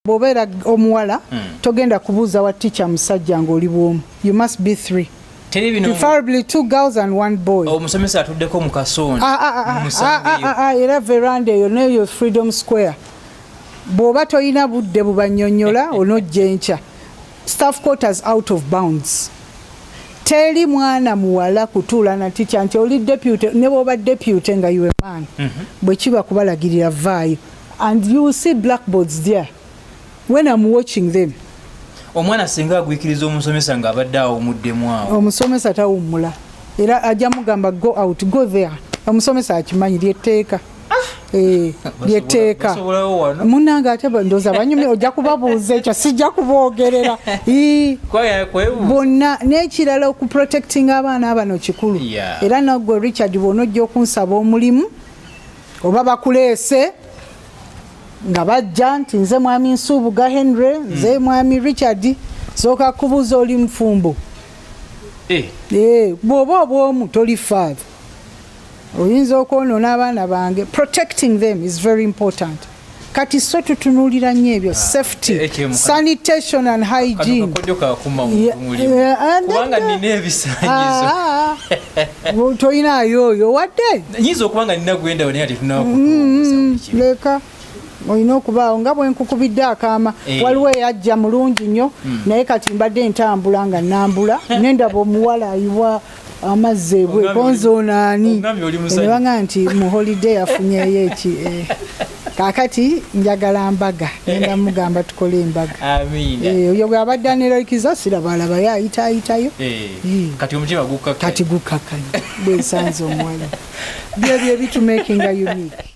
Bw'obeera omuwala, togenda kubuuza wa teacher musajja ng'oli bwomu. You must be three, Teri bino. preferably two girls and one boy. Omusomesa atuddeko mu kasonda. Ah, ah, ah, Musangeyo. ah, ah, era veranda eyo neyo Freedom Square. Bw'oba toyina budde bubanyonyola, onojja enkya. Staff quarters out of bounds. Teri mwana muwala kutuula na teacher nti oli deputy. Ne bw'oba deputy nga you a man, bwe kiba kubalagirira, vaayo. And you will see blackboards there when I'm watching them. Omwana singa agwikiriza omusomesa ng'abadde awumuddemu awo? Omusomesa tawummula, era ajja mugamba, "Go out, go there." Omusomesa akimanyi lyetteeka. Eh, lyetteeka. Basobolawo wano. Munange, ate ndowooza banyumye, ojja kubabuuza ekyo, sijja kuboogerera. Ii, Kwebuuza. Bonna. N'ekirala, okuprotectinga abaana bano kikulu. Era naggwe Richard, bw'onojja okunsaba omulimu oba bakuleese nga bajja nti nze mwami Nsubuga Henry, nze mwami Richard, sooka kubuuza, "Oli mufumbo?" Eh, Eh, bw'oba obwomu toli father, oyinza okwonoona abaana bange. Protecting them is very important. Kati so tutunuulira nnyo ebyo, safety, sanitation and kano hygiene. Kakodyo kakuma mulimu. Yeah, Kubanga nina ebisanyizo. Ah, ah. Toyinaayo oyo wadde. Nyinza okuba nga nina gwenda, naye ate tunakutuusa. Leka, olina okubaawo nga bwe nkukubidde akaama. Waliwo eyajja mulungi nnyo, naye kati mbadde ntambula nga nambula nendaba omuwala ayiwa amazzi ebwe. Konzoonaani? Ogambye oli musajja. Nebanga nti mu holiday afunyeyo eki. Kaakati njagala mbaga, ngenda mugamba tukole embaga. Amiina. Oyo bw'abadde aneralikiza, sirabaalabayo ayita ayitayo. Kati omutima gukkakka. Kati gukkakanye bwensanze omuwala. Byebyo ebitumakinga unique.